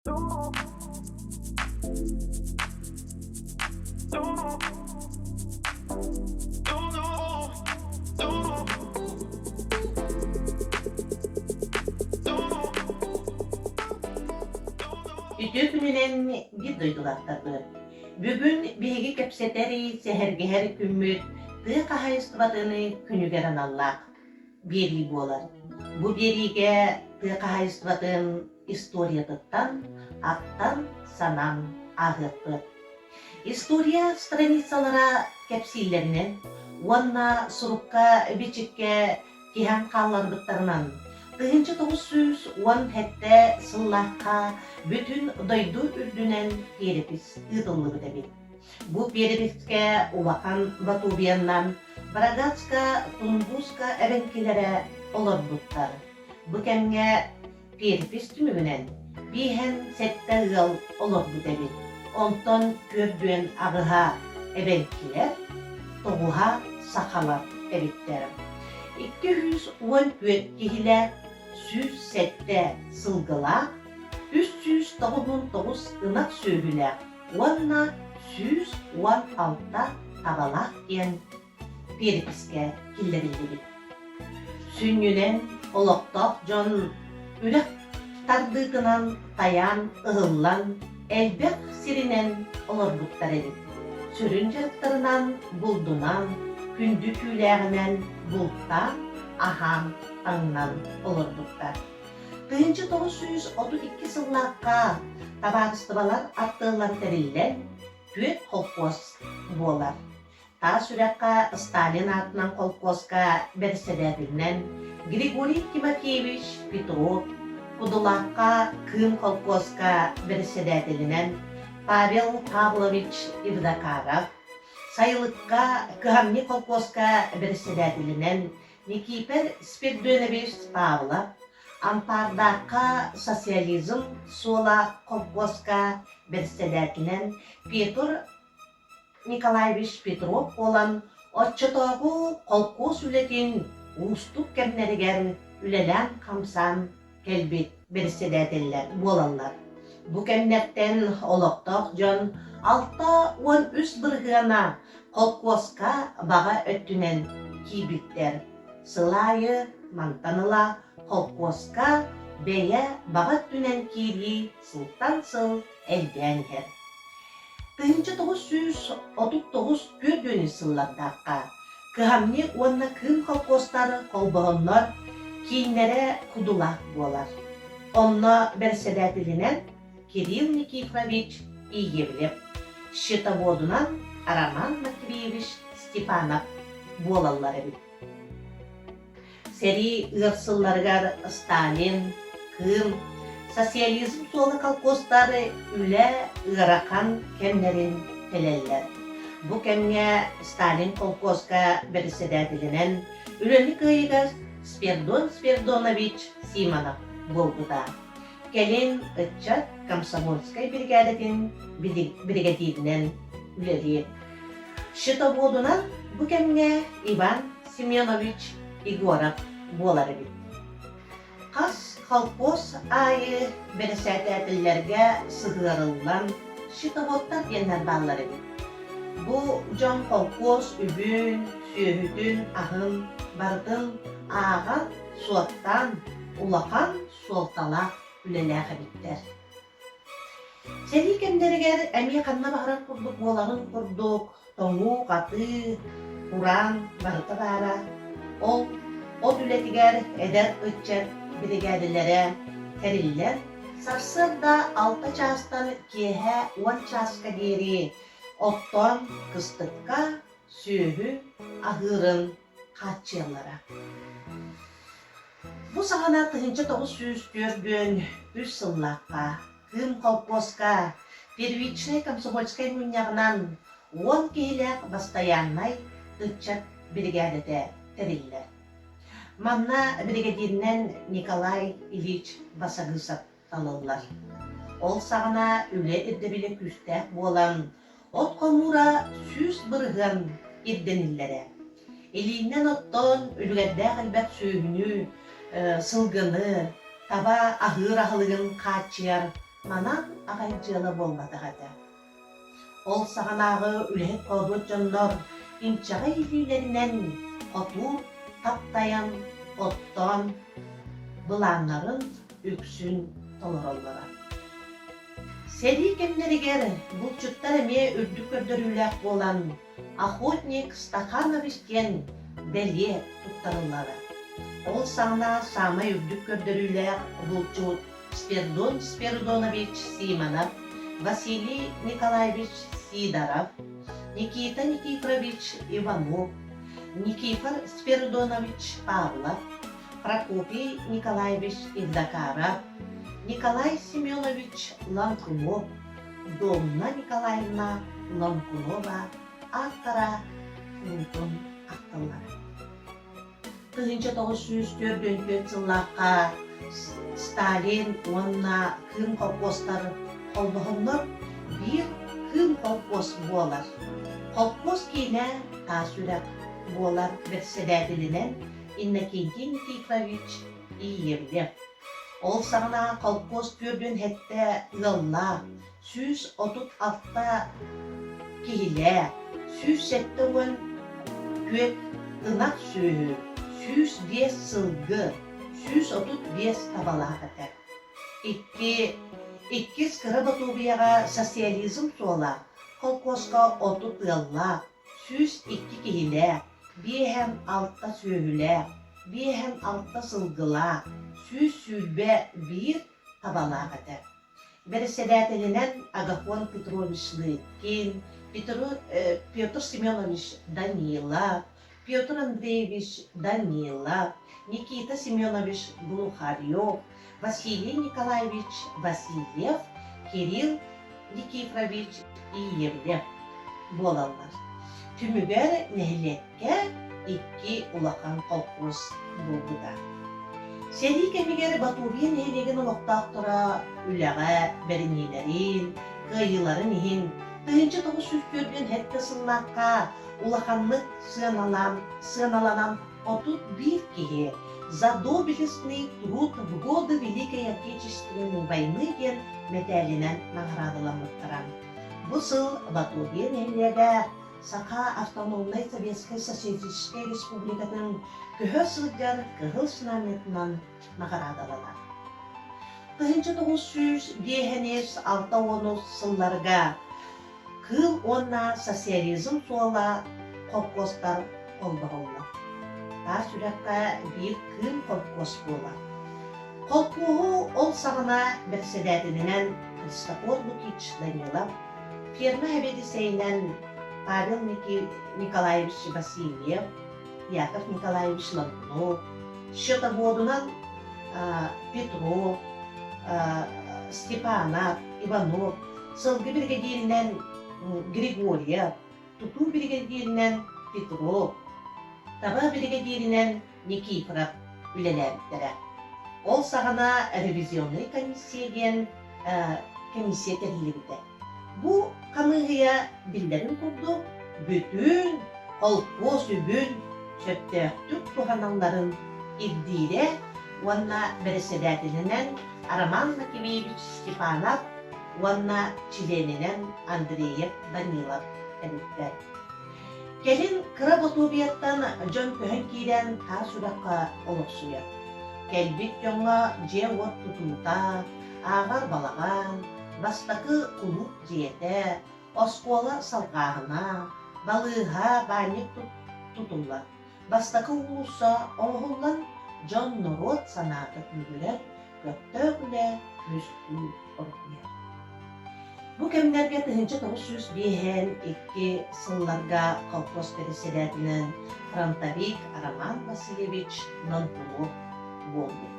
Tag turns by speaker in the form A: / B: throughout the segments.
A: Үтүө күнүнэн биир дойдулаахтарбыт. Бүгүн биһиги кэпсэтэр, сэһэргэһэр күммүт тыа хаһаайыстыбатын күнүгэр аналлаах биэрии буолар. Бу биэриигэ тыа хаһаайыстыбатын историятыттан ахтан-санаан ааһыахпыт. История страницалара кэпсииллэринэн уонна сурукка-бичиккэ тиһэн хаалларбыттарынан 1917 сыллаахха бүтүн дойду үрдүнэн перепись ыытыллыбыт эбит. Бу перепискэ улахан Батубияннан Брагаска, Тунгуска эбэҥкилэрэ олорбуттар. Бу кэмҥэ Перепись түмүгүнэн биэһэн сэттэ ыал олорбут эбит. Онтон түөрдүөн аҕыһа эбэҥкилэр, тоҕуһа сахалар эбиттэр. 214 киһилээх, 107 сылгылаах, 399 ынах сүөһүлээх уонна 116 табалаах диэн перепискэ киллэриллибит. Сүнньүнэн олохтоох дьон үрэх тардыытынан тайаан ыһыллан элбэх сиринэн олорбуттар эбит. Сүрүн дьарыктарынан булдунан, күндү түүлээҕинэн бултаан, аһаан, таҥнан олорбуттар. 1932 сыллаахха табаарыстыбалар артыаллара тэриллэн, түөрт холкуос буолар. Таас үрэххэ Сталин аатынан холкуоска бэрэссэдээтэлинэн Григорий Тимофеевич Петров, Кудулаахха Кыым холкуоска бэрэссэдээтэлинэн Павел Павлович Евдокаров, Сайылыкка Кыһамньы холкуоска бэрэссэдээтэлинэн Никипер Спирдонович Павлов, Ампаардаахха Социализм суола холкуоска бэрэссэдээтинэн Петр Николаевич Петров буолан, оччотооҕу холкуос үлэтин уустук кэмнэригэр үлэлээн-хамсаан кэлбит бэрэссэдээтэллэр буолаллар. Бу кэмнэртэн олохтоох дьон 63 бырыһыана холкуоска баҕа өттүнэн киирбиттэр. Сыл аайы мантан ыла холкуоска бэйэ баҕа өттүнэн киирии сылтан сыл элбээн иһэр. 1939 түөрдүөнүс сыллардаахха Кыһамньы уонна Кыым холкуостар холбоһоннор кииннэрэ Кудулаах буолар. Онно бэрэссэдээтэлинэн Кирилл Никифорович Иевлев, счетоводунан Роман Матвеевич Степанов буолаллар эбит. Сэрии ыар сылларыгар Сталин, Кыым, социализм суола колхозтар үлэ ыарахан кэмнэрин тэлэллэр. Бу кэмҥэ Сталин колхозка бэрэссэдээтэлинэн үлэни кыайыгас Спирдон Спирдонович Симонов буолбута. Кэлин ыччат комсомольскай биригээдэтин биригэдьииринэн үлэлиир. Счетоводунан бу кэмҥэ Иван Семенович Егоров буолар эбит. Хас холкуос аайы бэрэсэдээтэллэргэ сыһыарыллан счетоводтар диэннэр бааллар эбит. Бу дьон холкуос үбүн, сүөһүтүн, аһын барытын ааҕан, суоттаан улахан суолталаах үлэлээх эбиттэр. Сэрии кэмнэригэр эмиэ ханна баҕарар курдук буоларын курдук тоҥуу-хатыы, кураан барыта баара. Ол от үлэтигэр эдэр ыччат биригээдэлэрэ тэриллэн, сарсыарда алта чаастан киэһэ уон чааска диэри оттоон кыстыкка сүөһү аһыырын хааччыйаллара. Бу саҕана 1943 сыллаахха Кыым холкуоска первичнэй комсомольскай мунньаҕынан уон киһилээх бастайааннай ыччат биригээдэтэ тэриллэр. Манна биригэдьииринэн Николай Ильич Басагысов талыллар. Ол саҕана үлэ ирдэбилэ күүстээх буолан, от хомуура 100% ирдэниллэрэ. Илиинэн оттоон үлүгэрдээх элбэх сүөһүнү, сылгыны, таба аһыыр аһылыгын хааччыйар Манан аҕай дьыала буолбатах этэ. Ол саҕанааҕы үлэһит хоодуот дьоннор инчэҕэй илиилэринэн хотуур таптайан, оттоон, былааннарын үксүн толороллоро. Сэрии кэмнэригэр булчуттар эмиэ үрдүк көрдөрүүлээх буолан, Охотник Стаханович диэн бэлиэ туттарыллара. Ол саҕана саамай үрдүк көрдөрүүлээх булчут Спирдон Спиридонович Симонов, Василий Николаевич Сидоров, Никита Никифорович Иванов, Никифор Спиридонович Павлов, Прокопий Николаевич Евдокаров, Николай Семенович Ланкунов, Домна Николаевна Ланкунова ааттара куруутун ахтыллар. 1944 сыллаахха Сталин уонна Кыым холкуостар холбоһоннор биир Кыым холкуос буолар. Холкуос киинэ Таас Үрэх буолар бэрэссэдээтэлинэн Иннокентий Никифорович Иевлев. Ол саҕана холкуос түөрдүн сэттэ ыаллаах, 136 киһилээх, 174 ынах сүөһү, 105 сылгы, 135 табалаах этэ. Икки, иккис кыра Ботуобуйаҕа социализм суола холкуоска 30 ыаллаах, 102 киһилээх, 56 сүөһүлээх, 56 сылгылаах, 121 табалаах этэ. Бэрэссэдээтэлинэн Агафон Петрович Лыткин, Петр Семенович Данилов, Петр Андреевич Данилов, Никита Семенович Глухарев, Василий Николаевич Васильев, Кирилл Никифорович Иевлев буолаллар. Түмүгэр нэһилиэккэ икки улахан холкуос буолбута. Сэрии кэмигэр Батурья нэһилиэгин олохтоохторо үлэҕэ бэриниилэрин, кыайыыларын иһин 1947 сыллаахха улаханнык сыаналаан, сыаналанан 31 киһи «За доблестный труд в годы Великой Отечественной войны» диэн мэтээлинэн наҕараадаламмыттара. Бу сыл Батурья нэһилиэгэ Саха Автономнай Советскай Социалистическай Республикатын көһө сылдьар Кыһыл Знамятынан наҕараадаланар. 1905-60 сылларга Кыыл уонна социализм суола холкуостар холбоһоллор. Таас үрэххэ биир кыым холкуос буолар. Холкуоһу ол саҕана бэрэссэдээтэлинэн Христофор Лукич Данилов, ферма сэбиэдиссэйинэн Павел Николаевич Васильев, Яков Николаевич Логунов, счетоводунан Петров, Степанов, Иванов, сылгы биригэдьииринэн Григорьев, тутуу биригэдьииринэн Петров, таба биригэдьииринэн Никифоров үлэлээбиттэрэ. Ол саҕана ревизионнай комиссия диэн комиссия тэриллибитэ. Бу хамыыһыйа биллэрин курдук бүтүн холкуос үбүн сөптөөхтүк туһаналларын ирдиирэ уонна бэрэссэдээтэлинэн Роман Макимеевич Степанов уонна чилиэнинэн Андреев Данилов эбиттэр. Кэлин кыра Ботуобуйаттан дьон көһөн киирэн таас үрэххэ олохсуйар. Кэлбит дьоҥҥо дьиэ-уот тутуута, ааҕар балаҕан, бастакы кулууп дьиэтэ, оскуола салҕааһына, балыыһа, баанньык тутуллар. Бастакы уулусса оҥоһуллан, дьон-норуот санаата күүһүрэр, көхтөөх үлэ күөстүү оргуйар. Бу кэмнэргэ 1952 сылларга колхоз бэрэссэдээтинэн фронтовик Роман Васильевич Нонтунов буолбут.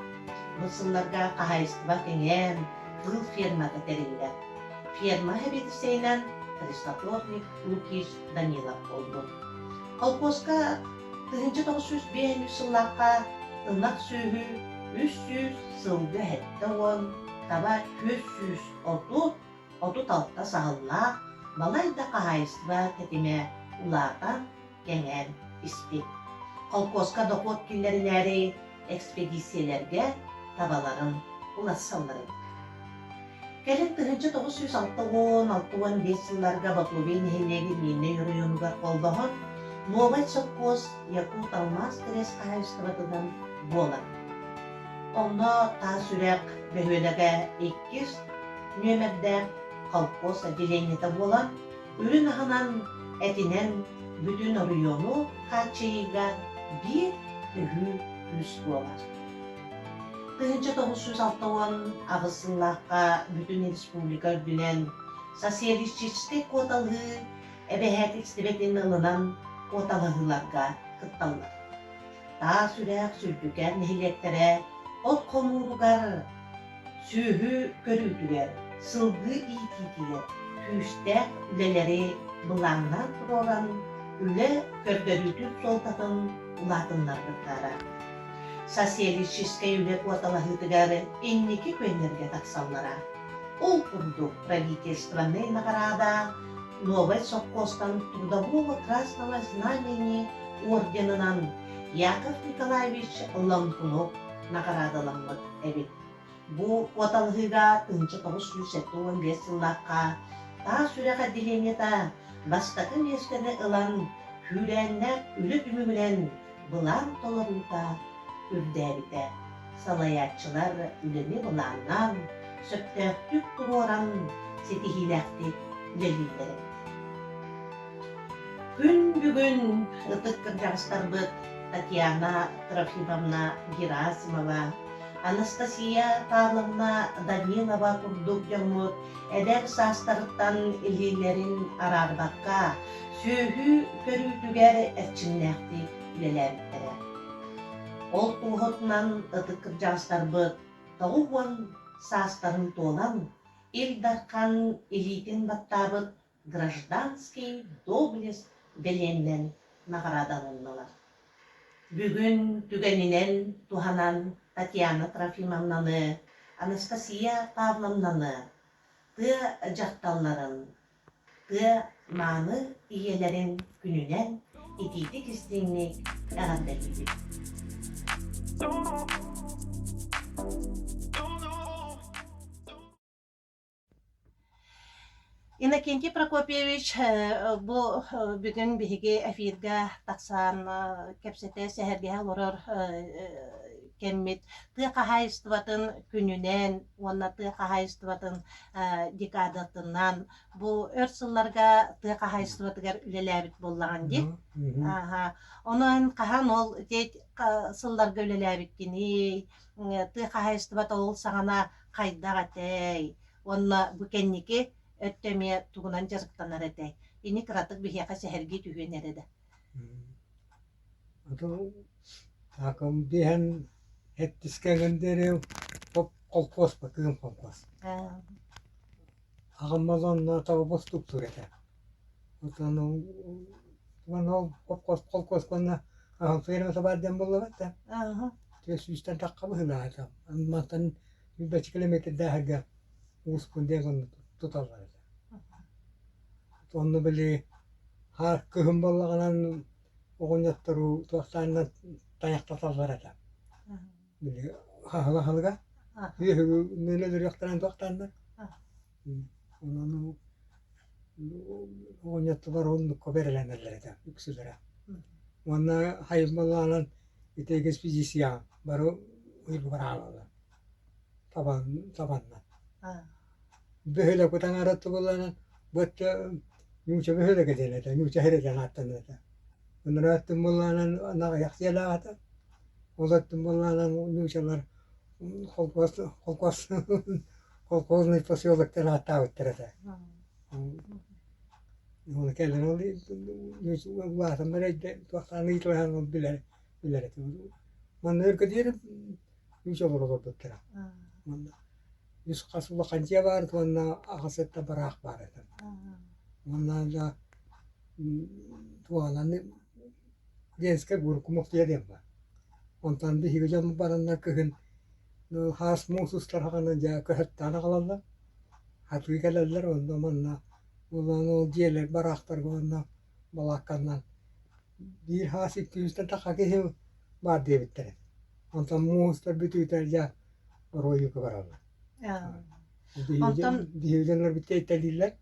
A: Бу сылларга хаһаайыстыба кэҥээн, тыыл фермата тэриллэр. Ферма сэбиэдиссэйинэн Христофор Лукич Данилов буолбут. Колхозка 1905 сыллаахха ынах сүөһү 300, сылгы 70, таба 430, 36 саһыллаах балай да хаһаайыстыба тэтимэ улаатан, кэҥээн испит. Холкуоска дохуот киллэринээри экспедициялэргэ табаларын уларсаллар эбит. Кэлин 1960-65 сылларга Ботуобуйа нэһилиэгин Миирнэй оройуонугар холбоһон, Новай сопхуос Якут-Алмаас кириэс хаһаайыстыбатынан буолар. Онно Таас Үрэх бөһүөлэгэ иккис нүөмэрдээх колхоз отделениета буолан, үрүн аһынан, этинэн бүтүн оройуону хааччыйыыга биир төһүү күүс буолар. 1968 сыллаахха бүтүн республика үрдүнэн социалистическай куоталаһыы эбэһээтилистибэтин ылынан куоталаһыыларга кытталлар. Таас Үрэх, Сүлдьүкээр нэһилиэктэрэ от хомууругар, сүөһү көрүүтүгэр, сылгы иитиитигэр күүстээх үлэлэри былааннаан туруоран, үлэ көрдөрүүтүн суолтатын улаатыннарбыттара. Социалистическай үлэ куоталаһыытыгар инники күөннэргэ тахсаллара. Ол курдук правительственнай наҕараада Новай сопхуостан Трудового Красного Знамени орденынан Яков Николаевич Лонгунов наҕараадаламмыт эбит. Бу куоталаһыыга 1975 сыллаахха Таас Үрэх отделениета бастакы миэстэни ылан, күүрээннээх үлэ түмүгүнэн былаан толоруута үрдээбитэ. Салайааччылар үлэни былааннаан, сөптөөхтүк туруоран, ситиһиилээхтик үлэлииллэр эбит. Күн бүгүн ытык кырдьаҕастарбыт Татьяна Трофимовна Герасимова, Анастасия Павловна Данилова курдук дьоммут эдэр саастарыттан илиилэрин араарбакка, сүөһү көрүүтүгэр эрчимнээхтик үлэлээбиттэрэ. Ол туоһутунан ытык кырдьаҕастарбыт 90 саастарын туолан, Ил Дархан илиитин баттаабыт «Гражданский доблесть» бэлиэннэн наҕараадаланнылар. Бүгүн түгэнинэн туһанан Татьяна Трофимовнаны, Анастасия Павловнаны, тыа дьахталларын, тыа мааны ийэлэрин күнүнэн итиитик-истиҥник эҕэрдэлиибит. Иннокентий Прокопьевич, бу бүгүн биһиги эфиргэ тахсан кэпсэтэ, сэһэргэһэ олорор кэммит тыа хаһаайыстыбатын күнүнэн уонна тыа хаһаайыстыбатын декадатынан бу өр сылларга тыа хаһаайыстыбатыгар үлэлээбит буоллаҕын дии. Аха. Онон хаһан ол ити сылларга үлэлээбиккиний, тыа хаһаайыстыбата ол саҕана хайдах этэй уонна бу кэнники өттө эмиэ тугунан дьарыктанар этэй? Ини кыратык биһиэхэ сэһэргии түһүөн эрэ да.
B: Акым биһэн эттискэ гындери колхоз кыым колхоз. Аҕам онно табабос туптур этэ. Отон ол колхоз колхоз уонна фермата баар диэн буоллаҕа да. Сүүстэн тахха быһыылаах Мантан Сүүрбэччэ километрдааһарга Уус-Кун диэн онно туталлар этэ. Онно били хаар кыһын буоллаҕынан оҕонньоттору туохтааннар тайахтаталлар этэ. Били хаһыла хаһылыга үөһүгүнэн өлөрүөхтэрин туохтааннар. Онон оҕонньоттолор оннукка бэрэлэнэллэр этэ үксүлэрэ. Уонна хайын буоллаҕынан ити экспедицияҕа бары уйбугар хаалаллар табан табанна. Бөһүөлэкпит аҥаара тубулланан бу өттө нуучча бөһүөлэгэ диэн этэ, нуучча сирэ диэн ааттанар этэ. Ыныраа өттүн буоллаҕынан аҕыйах дьиэлээх этэ. Ол өттүн буоллаҕынан нууччалар холкуос холкуос колхозный поселок диэн ааттаабыттар этэ. Оны кэлин ол улаатан баран туохтаан ыйыталаһан ол билэр билэр этим. Манна өргө диэри үс олоро олорбуттара. Манна үс хас улахан дьиэ баар уонна аҕыс өттө бараах баар этэ. Уонна да туоһанан Ленскэй Буркумов диэн баар. Онтон биһиги дьон бараннар кыһын хаас муус устар саҕана дьэ көһөттөөн аҕалаллар. Хатыы кэлэллэр онно манна улахан ол дьиэлэр бараахтарга уонна балаакканнан биир хаас икки үстэн тахха киһи баар диэбиттэрэ. Онтон муус устар бүтүүтэ дьэ оруойука бараллар.
A: Онтон
B: Биһиги дьоннорбут тиэйтэлииллэр.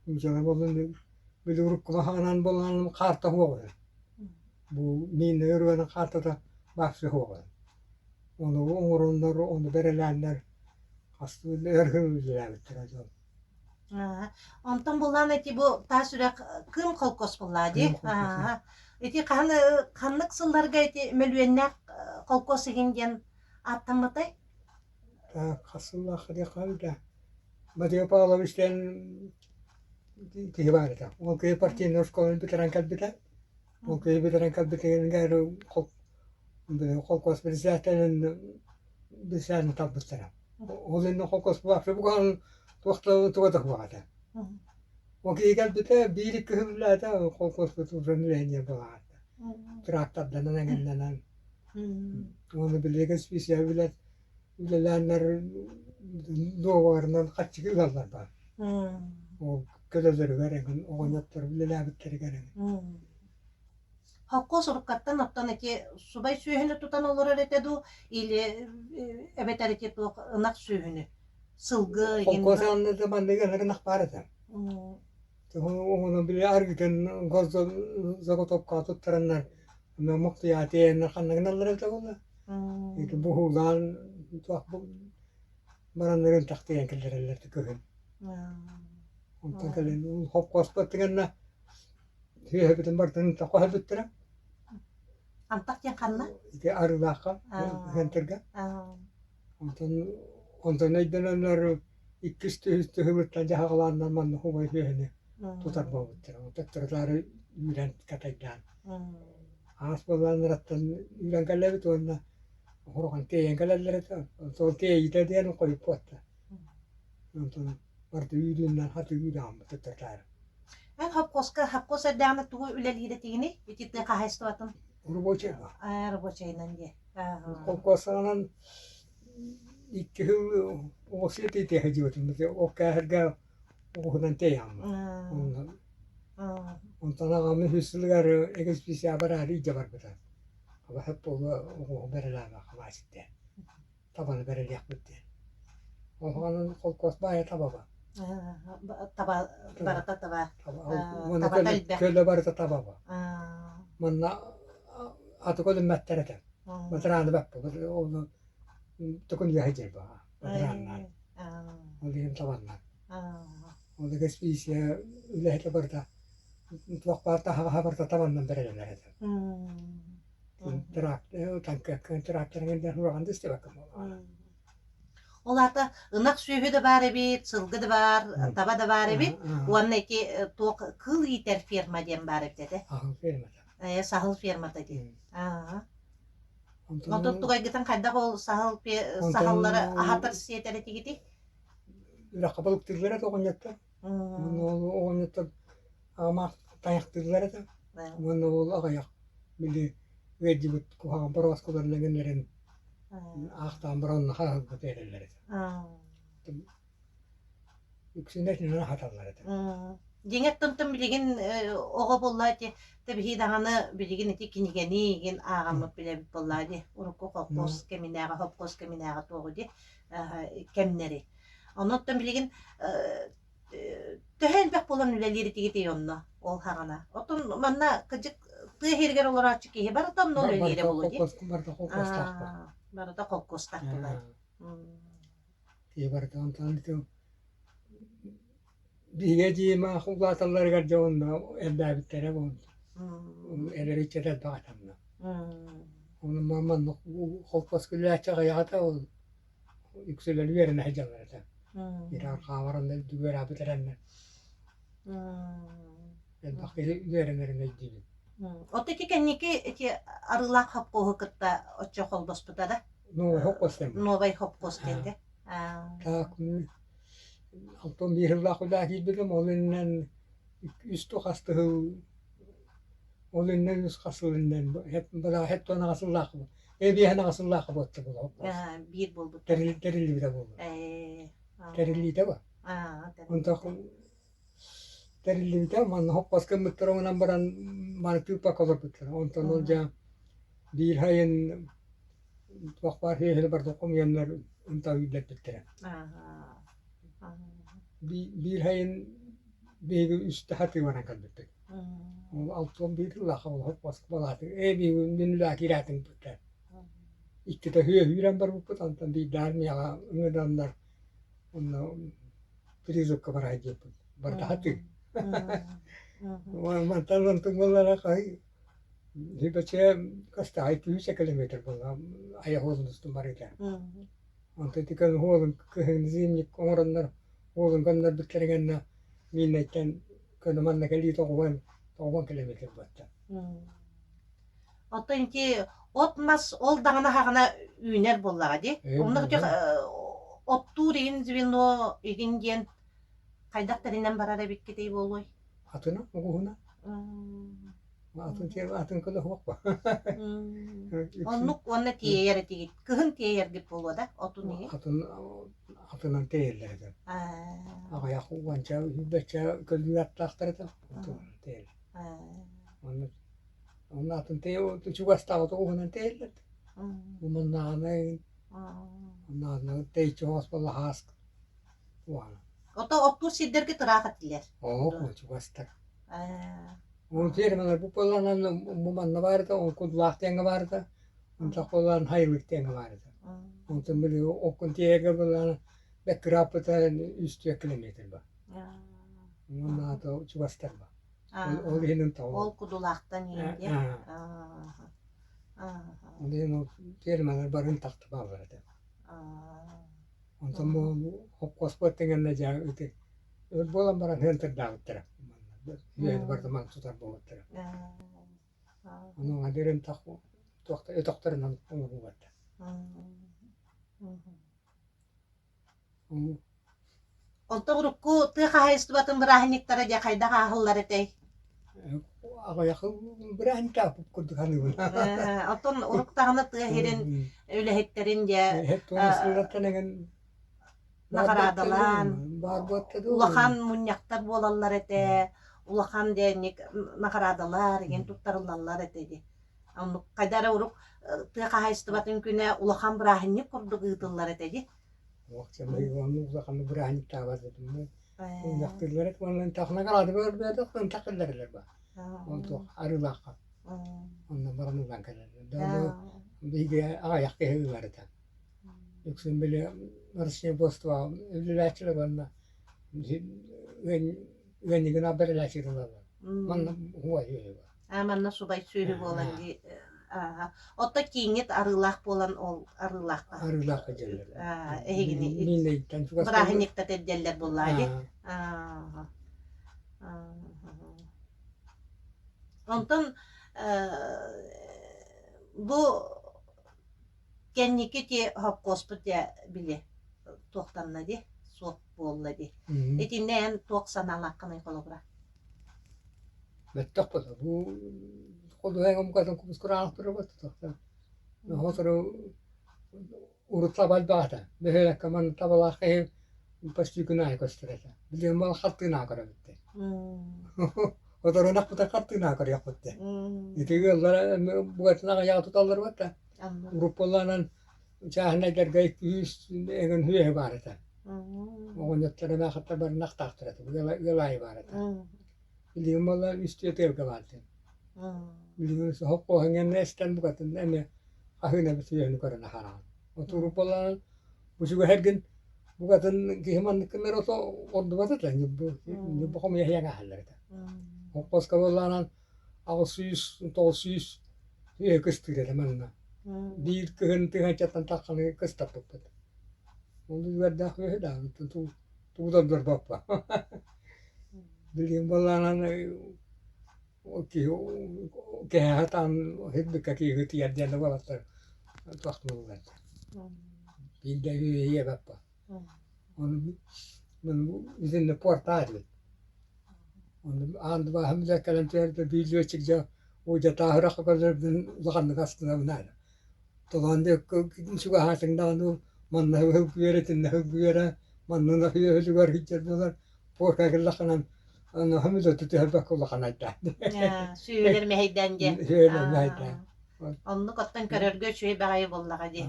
B: Дьоно буоллун били урукку хаанан буолан хаарта суоҕа. Бу мииннэй ырыанан хаартата баахсы суоҕа. Ону оҥороннор, ону бэрэлээннэр хастыы өр сыл үлэлээбиттэрэ дьон.
A: Онтон буллаан ити бу таас үрэх Кыым холкуос буллаа дии.
B: Кыым холкуос.
A: Ити хаһан ханнык сылларга ити мөлүйүөннээх холкуос иһин диэн ааттаммытай?
B: Так, хас сыллаахха диэххэ да. Матвей Павлович диэн киһи баар этэ. Ол киһи партийнай оскуоланы бүтэрэн кэлбитэ. Ол киһи бүтэрэн кэлбитигэр холкуос председателин бисээн талбыттара. Ол иннинэ холкуос вообще бугаан туох да туга да суох этэ. Ол киһи кэлбитэ биир-икки сыллаата холкуоспут уже үлэһинньэ буолаҕатта. Тракторданан эҥиннэнэн. Уонна билигин специально билэр үлэлээннэр дуогабарынан хаччыгы ылаллар баар. Ол көлөлөрүгэр эҥин оҕонньоттор үлэлээбиттэригэр эҥин.
A: Холкуос уруккаттан оттон ити субай сүөһүнү тутан олорор этэ дуу или эбэтэр ити туох ынах сүөһүнү сылгы игин
B: Холкуос анныда манныгы ынах баар этэ. Оҕону били аргытын заготовкаҕа туттараннар муктуйаатыйаннар ханна гыналлар эбитэ буолла. Ити буһуулаан туох бараннарын тахтыйан киллэрэллэр күһүн. Онтон кэлин холкуоспут гэннэ сүөһүбүтүн барытын хохойбуттара.
A: Антах диэн ханна?
B: Ити Арыылаахха, центрга. Онтон онтон өйдөнөннөр иккис үһүс тыһыбыттан дьаһаҕалааннар манна хубай сүөһүнү тутар буолбуттара. Төттөрү-таары үүрэн катайдаан. Аас буоллааннарыттан үүрэн кэллэбит уонна хорухан тиэйэн кэлэллэр этэ. Сол тиэйиитэ диэн хойукку атта. Онтон барыта үүрүүннэн хатыы үүрээҕиммит төттөрү-таары.
A: Эн хопкуоска хопкуос эрдэҕинэ тугу үлэлиир этигиний? Ити тыа хаһаайыстыбатын?
B: Рабочайга.
A: Аа, рабочайынан диэ.
B: Холкуостанан икки сыл оҕус итиитэ сылдьыбытым. Ол кээһэргэ оҕуһунан тэйэҕим. Онтон аҕам үһүс сылыгар экспедиция бараары илдьэ барбыта. Абаһыт буолуо оҕуһу бэрэлээмэ хабаачыт диэн. Табаны бэрэлиэхпит диэн. Оһоҕонон холкуос баайа табаба.
A: Таба барыта таба.
B: Уонна
A: Табата элбэх.
B: көлө барыта табаба. Манна аты көлүммэттэр этэ. Батарааны баппа. Оны токун үөһэ дьэрбэ. Батарааннаан. Ол иһин табаннан. Ол экспедиция үлэһитэ барыта туох баар таһаҕаһа барыта табаннан бэрэлэнэр этэ. Тракторын ураҕан да истибэккэ буоллаҕа.
A: Ол аата ынах сүөһү да баар эбит, сылгы да баар, таба да баар эбит уонна ити туох кыыл иитэр ферма диэн баар эбит этэ.
B: Саһыл фермата.
A: Э, саһыл фермата диэн. Аа. Онтон тугайгытын хайдах ол саһыл саһыллары аһатар сиэтэр этигитий?
B: Үрэххэ балыктыыллар этэ оҕонньоттор. Уонна ол оҕонньоттор аҕамаах тайахтыыллар этэ. Уонна ол аҕыйах били ыалдьыбыт куһаҕан борооскуларын эҥиннэрин аахтаан баран хаһыҥҥа биэрэллэр этэ. Үксүн этинэн аһаталлар этэ.
A: Дьиҥэр тымтым билигин оҕо буолла ити тэбиһии даҕаны билигин ити кинигэни игин ааҕаммыт билэбит буоллаа дии урукку холкуос кэминээҕи хопкуос кэминээҕи туоҕу дии кэмнэри. Онон билигин төһө элбэх буолан үлэлиир итигитий онно ол хаҕана. Оттон манна кыдьык тыа иһигэр олорооччу киһи барыта онно үлэлиирэ буолуо дии.
B: Барыта холкуостаахпыт.
A: Барыта холкуостаах буолар.
B: Киһи барыта онтон биһиги эдьиийим аах улааталларыгар дьэ онно элбээбиттэрэ буолла. Эдэр ыччат элбэх этэ Ону маннык холкуоска үлэлээччи аҕыйаҕа ол үксүлэр үөрэнэ сылдьаллар этэ. Ираан хааларан үөрэхпит эрэннэр. Элбэх киһи үөрэнэрин өйдүүбүн.
A: От ити кэнники ити Арыылаах хопкуоһу кытта оччо холбоспута да?
B: Новый хопкуос диэн.
A: Новый хопкуос диэн де.
B: Так, алтан биир сыллаах үлэҕэ киирбитим, ол иннинэн үс хас тыһыл ол иннинэн үс хас сыл иннинэн хэт аҕа сыллаах эбиэһэн аҕа сыллаах буотта буолуо
A: Биир буолбут.
B: Тэриллибитэ буолуо. Тэриллиитэ ба. Онтон тэриллибитэ манна хоппос гыммыттар оҥонон баран маны тыыппакка олорбуттар. Онтон ол дьэ биир сайын туох баар сүөһүнү барытын хомуйаннар унтаа үүрдэрбиттэрэ. Биир сайын биһиги үстэ сатыы баран кэлбиппит. Ол 61 сыллаахха олох Москвалаатыҥ ээ биһиги мин үлэҕэ киирээтим Иккитэ үөһүүрэн барбыппыт, онтон биирдэ армияҕа ыҥыраннар онно призывка бараай диэппит. Барыта сатыы. Мантан онтун буоллара Сүүбэччэ кастаҕай күүсэ километр буолла айах уолун устун барыыта. Онтон ити уолун кыһын зимник оҥороннор уолун көннөрбүттэрин кэннэ Мииннэйтэн көнө манна кэлии тоҕуһуон тоҕуһуон километр буолта.
A: Оттон ити от-мас ол даҕаны хаҕына үүнэр буоллаҕа дии. Онно оттуур игин звено игин диэн хайдах тэринэн барар эбиккитий буолуой?
B: Атына, оҕуһуна. Атын атын көлө суох ба.
A: Оннук уонна тиэйэр этигит. Кыһын тиэйэргит буолуо да отун иһин?
B: Атын атынан тиэйэллэр этэ. Аҕыйах уонча сүүрбэччэ көлүнэ аттаахтар этэ. Отунан тиэйэллэр. Онно онно атын тиэйэ чугастааҕы тоҕуһунан тиэйэллэр. Умуннааҕына оннааҕына тэйиччи оҕус буолла хаас уоһана.
A: Ото оттуур сирдэргэ тыраах этилэр.
B: Оо, чугастар. Ол фермалар бу буоллаҕына бу манна баар этэ, ол Кудлаах диэҥҥэ баар этэ, онтох буоллаҕына Хайылык диэҥҥэ баар этэ. Онтон били оккун тиэйэргэ буоллаҕына бэккырааппыта үс-түөрт километр бар. Уонна аата чугастар бар. Ол, ол иһин
A: Ол Кудулаахтан иһин диэн.
B: Ол иһин ол фермалар барын тахта бааллар этэ. Онтон бу хопкоспот тэҥэннэ дьэ ити Өр буолан баран ыантырдаабыттара. Үөһүн бардамаан сутар буолбуттара. Ону адырын туохта өтөхтөрүнэн оҥоһуллубаттар.
A: Онтон урукку тыа хаһаайыстыбатын бырааһынньыктара дьэ хайдах ааһыллар этэй?
B: Аҕыйах бырааһынньыктаах курдук саныыбын.
A: Оттон урук даҕаны тыа сирин үлэһиттэрин дьэ
B: Сыллартан эҥин
A: наҕараадалаан улахан мунньахтар буолаллар этэ, улахан диэнник наҕараадалар игин туттарыллаллар этэ дии. Оннук хайда эрэ урук тыа хаһаайыстыбатын күнэ улахан бырааһынньык курдук ыытыллар этэ дии.
B: Улахан бырааһынньыктаабат этим. Мунньахтыыллар этэ уонна наҕараада баар ба. Ол туох арыылаахха. Онно баран ылан кэлэллэр. Биһиги аҕыйах киһи ылар этэ. Үксүн били Россия үлэлээччилэр уонна ыанньыгына бэрилээччи ылаллар. Манна уһуай үһү бар.
A: А манна субай сүөһү буолан дии ааха. Отто кииҥҥит арыылаах буолан ол арыылаахха
B: Арыылаахха дьэллэр.
A: эһигини
B: Мииннэйиттэн чугас
A: бырааһынньыкта тэрдэллэр буоллаа дии. Онтон бу Кэнники ити хопкуоспут дьэ били туохтанна дии, суох буолла дии. Итиннэ эн туох санаалааххыный холобура?
B: Мөттөх буолла. Бу холуһайга мукатын кубускураах турабат тохтон. Хотору урут табалбаата. Бөһүөлэккэ манна табалаах киһи почти күн аайы көстөр этэ. Билигин мал хартыынаа көрөбүт. Хоторунахпыта хартыынаа көрүөхпүт. Ити ыаллара бугатын аҕыйаҕа туталлар батта. Группалаанан чааһынайдарга күүс эҥин үөһэ баар этэ. Оҕонньоттор эмээхиттэр барынахтаахтар этэ, ыал аайы баар этэ. Билигин буолла үс-түөрт ыалга баар этэ. Билигин соххоһун эмэ эстэн букатын эмэ хаһыын эбит үөһүнү көрөн аһараҕын. Отуруппалаан бу сүгэһэргин букатын киһи маннык гыннар ото ордубат этэ ньурбу ньурбу хомуйа иһэн аһаллар этэ. Хоппоска буоллаанан 800 900 үөһэ кыстыыр этэ манна. Биир кыһын тыһыынчаттан тахханы кыстаппыппыт. Ол үөрдээх үөһэ да тугу да ордорбоппа. Билигин буоллаҕына киһи кэһэҕэ таан сирбиккэ киһи тиийэр диэн да уолаттар туохтууллар. Биирдэ үөһэ Ону итиннэ пуортаа этибит. Ону аан дыбааһым дьэ кэлэн түһэрдэ биир лүөччүк дьэ уу дьэ тааһырахха көрдөрбүн улаханнык астынабын ээ. Толоон диэки чугаһаатыҥ даҕаны манна үөрэ итиннэ үөрэ манна үөһүлүгэр сылдьар буолар пуорка кэллэххинэн аны түһэрбэккэ улахан айдаан.
A: Сүүһүлэр мэһэйдээн диэн.
B: Сүүһүлэр мэһэйдээн.
A: Оннук оттон көрөргө үчүгэй баҕайы буоллаҕа дии.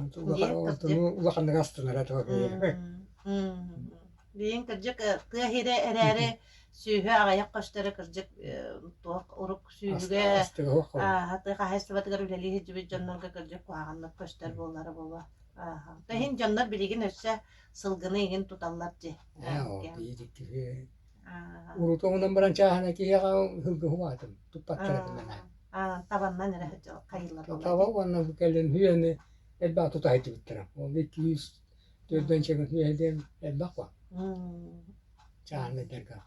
B: Улаханнык астынара туох.
A: Билигин кырдьык тыа иһирэ эрээри сүөһү аҕыйах көстөрө кырдьык туох урук сүөһүгэ тыа хаһаайыстыбатыгар үлэлии сылдьыбыт дьоннорго кырдьык куһаҕаннык көстөр буоллара буолуо. Оттон иһин дьоннор билигин өссө сылгыны иҥин туталлар дии.
B: Урут оҥунан баран чааһына киһиэхэ сылгы уһаатым туппаттар этим
A: Табаннан эрэ хайыылар
B: Таба уонна кэлин үйэни элбэх тута сылдьыбыттара. Ол 200 төрдөн чэгин үйэ диэн элбэх ба. Чааһынайдарга.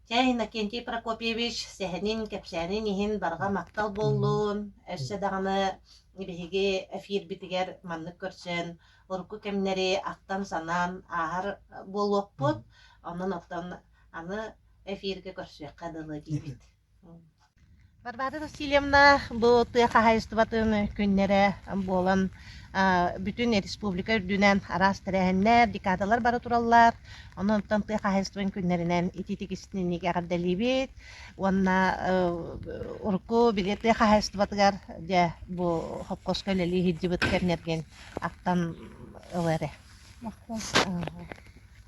A: Чэ, Иннокентий Прокопьевич, сэһэнин, кэпсээнин иһин барҕа махтал буоллун. Өссө даҕаны биһиги эфирбитигэр маннык көрсөн, урукку кэмнэри ахтан-санаан ааһар буолуохпут. Онон оттон аны эфиргэ көрсүөххэ дылы диибит. Варвара Васильевна бу тыа хаһаайыстыбатын күннэрэ буолан бүтүн республика үрдүнэн араас тэрээһиннэр, декадалар бара тураллар. Онон тыа хаһаайыстыбатын күннэринэн итиитик истиҥник эҕэрдэлиибит уонна урукку били тыа хаһаайыстыбатыгар дьэ бу хопкоска үлэлии сылдьыбыт кэмнэргин ахтан ыл эрэ.
C: Махтал.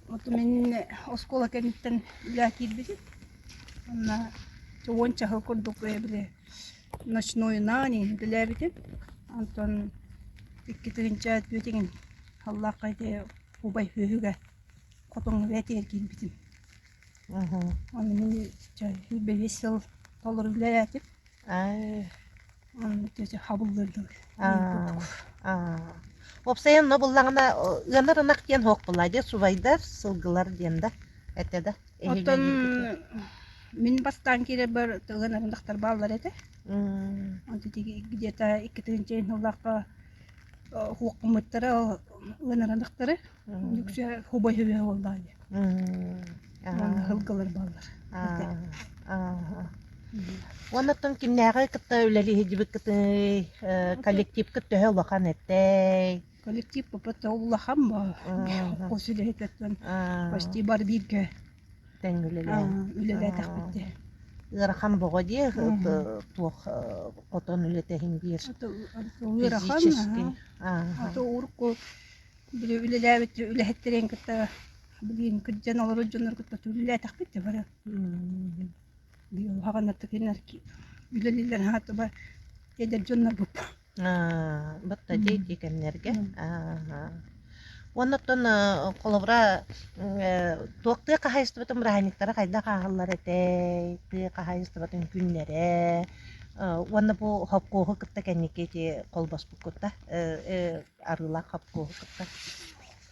C: Вот мин оскуола кэнниттэн үлэ киирбитим. Онно уонча сыл курдук били ночнойунаан иһин үлэлээбитим. Онтон 2004 сыллаахха ити убай үһүгэ хотоҥҥо бэйэтигэр киирбитим. Онно мин 25 сыл толору үлэлээтим.
A: Уопсайынан онно буллаҕына ыанар ынах диэн суох буолла дии субайдар, сылгылар диэн да этэ да
C: Оттон мин бастаан киирэрбэр ыанар ынахтар бааллар этэ. Где-то 2 тыһыынча сыллаахха хуоххуммуттара ыанар ынахтары үксэ хубай үһү буоллаҕа дии. Уонна сылгылар бааллар этэ.
A: Уонна оттон кимнээҕи кытта үлэлии сылдьыбыккытый? Коллективкыт төһө улахан этэй?
C: Коллектив это улахан бо хос үлэһиттэн почти бары бииргэ
A: Тэҥ үлэлээн.
C: үлэлээтэхпит дии.
A: Ыарахан боҕо дии туох хотон үлэтэ иһин биир
C: Ыарахан,
A: физический.
C: А то урукку били үлэлээбит үлэһиттэрин кытта билигин кырдьан олорор дьоннору кытта үлэлээтэхпит да бары. Хаҕаннартыкиннар үлэлииллэр хаатыба эдэр дьоннор буп.
A: Батта дии ити кэмнэргэ. Уонна оттон холобура туох тыа хаһаайыстыбатын бырааһынньыктара хайдах ааһаллар этэй? Тыа хаһаайыстыбатын күннэрэ уонна бу хопкуоһу кытта кэнники ити холбоспуккут да арыылаах хопкуоһу кытта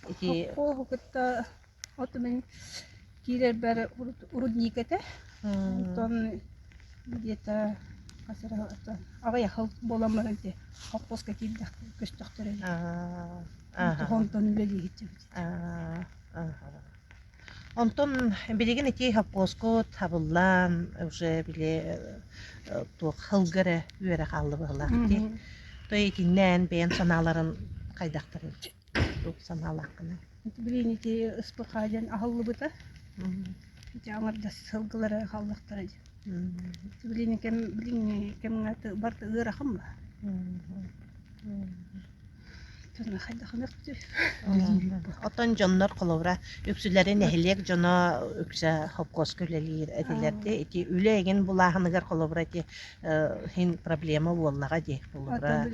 A: ити
C: Хопкуоһу кытта от мин киирэрбэр рудник этэ. Онтон где-то хас эрэ аҕыйах сыл буолан баран ити хопкуоска киирдэх көстөхтөрө онтон үлэлии сылдьабыт.
A: Онтон билигин ити хопкуоскут табыллан уже били туох сылга эрэ үөрэ хаалла быһыылаах дии. То итиннээн бэйэн санааларын хайдахтарын туох санаалааххыный?
C: Билигин ити СПХ диэн аһыллыбыта. Ити аҥардас сылгылары хааллахтара дии. Билигин кэм билиҥҥи кэмҥэ барыта ыарахан ба.
A: Оттон дьоннор холобура үксүлэрэ нэһилиэк дьоно үксэ хопкуоска үлэлиир этилэр дии. Ити үлэ эҥин булааһыныгар холобура ити иһин проблема буоллаҕа дии холобура.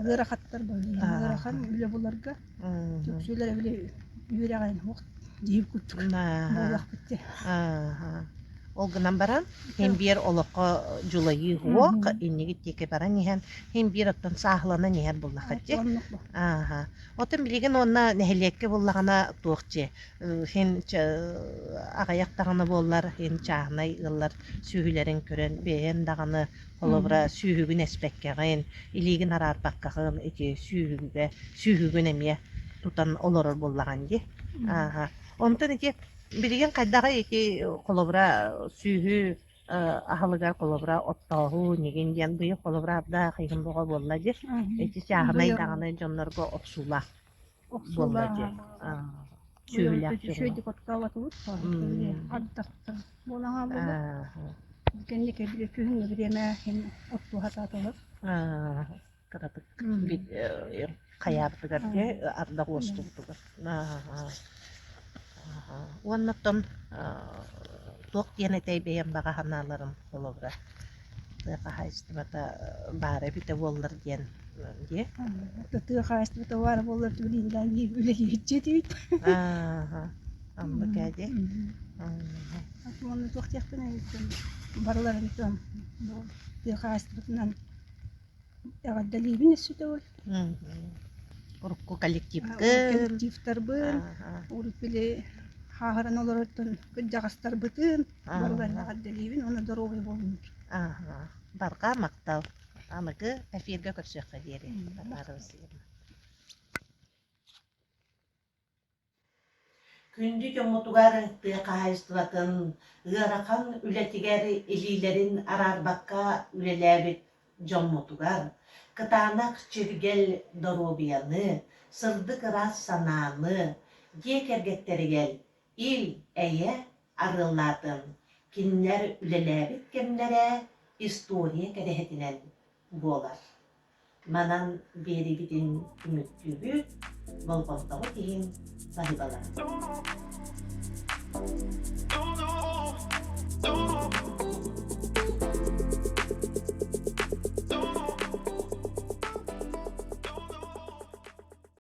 C: Ыарахаттар ыарахан үлэ буларга үксүлэрэ били үөрэҕин диир курдук буоллахпыт дии.
A: Ол гынан баран Һин биир олоххо дьулайыы суох, иннигит диэки баран иһэн, һин биир оттон сааһыланан иһэр буоллаххыт дии. Ааһа. Оттон билигин уонна нэһилиэккэ буоллаҕына туох дьиэ, һин аҕыйах даҕаны буоллар, һин чааһынай ыаллар сүөһүлэрин көрөн, бэйэн даҕаны холобура сүөһүгүн эспэккэҕин, илиигин араарбаккаҕын ити сүөһүгэ сүөһүгүн эмиэ тутан олорор буоллаҕын дии. Ааһа. Онтон ити Билигин хайдаҕый ити холобура сүөһү аһылыгар холобура оттооһун игин диэн быйыл холобура ардаах иһин боҕо буолла дии. Ити чааһынай даҕаны дьоннорго охсуулаах буолла дии. Сүөһүлээх дьоҥҥо.
C: Үчүгэйдик оттообатыбыт. Ардахтар буолан хааллылар. Кэнники били күһүҥҥү бириэмэ иһин оттуу сатаатылар.
A: Кыратык. Хайаабытыгар дьэ ардах уостубутугар. Уонна оттон туох диэн этэй бэйэм баҕа санааларым холобура тыа хаһаайыстыбата баара эбитэ буоллар диэн дии.
C: Тыа хаһаайыстыбата баара буоллар билигин үлэлиирчи этибит.
A: Оннук ээ дии.
C: Уонна туох диэхпиний барыларын тыа хаһаайыстыбатынан Эҕэрдэлиибин өссө төгүл.
A: Урукку коллективкын.
C: Коллективтарбын, урут били хааһыран олорортон кырдьаҕастарбытын барыларын эҕэрдэлиибин уонна доруобуйа буолуннар.
A: Барҕа махтал. Аныгы эфиргэ көрсүөххэ диэри. Варвара Васильевна. Күндү дьоммутугар тыа хаһаайыстыбатын ыарахан үлэтигэр илиилэрин араарбакка үлэлээбит дьоммутугар кытаанах чиргэл доруобуйаны, сырдык ыраас санааны, дьиэ кэргэттэригэр ил-эйэ арыаллаатын, кинилэр үлэлээбит кэмнэрэ история кэрэһитинэн буолар. Манан биэрибитин түмүктүүбүт, болҕомтоҕут иһин баһыыбалаһабыт.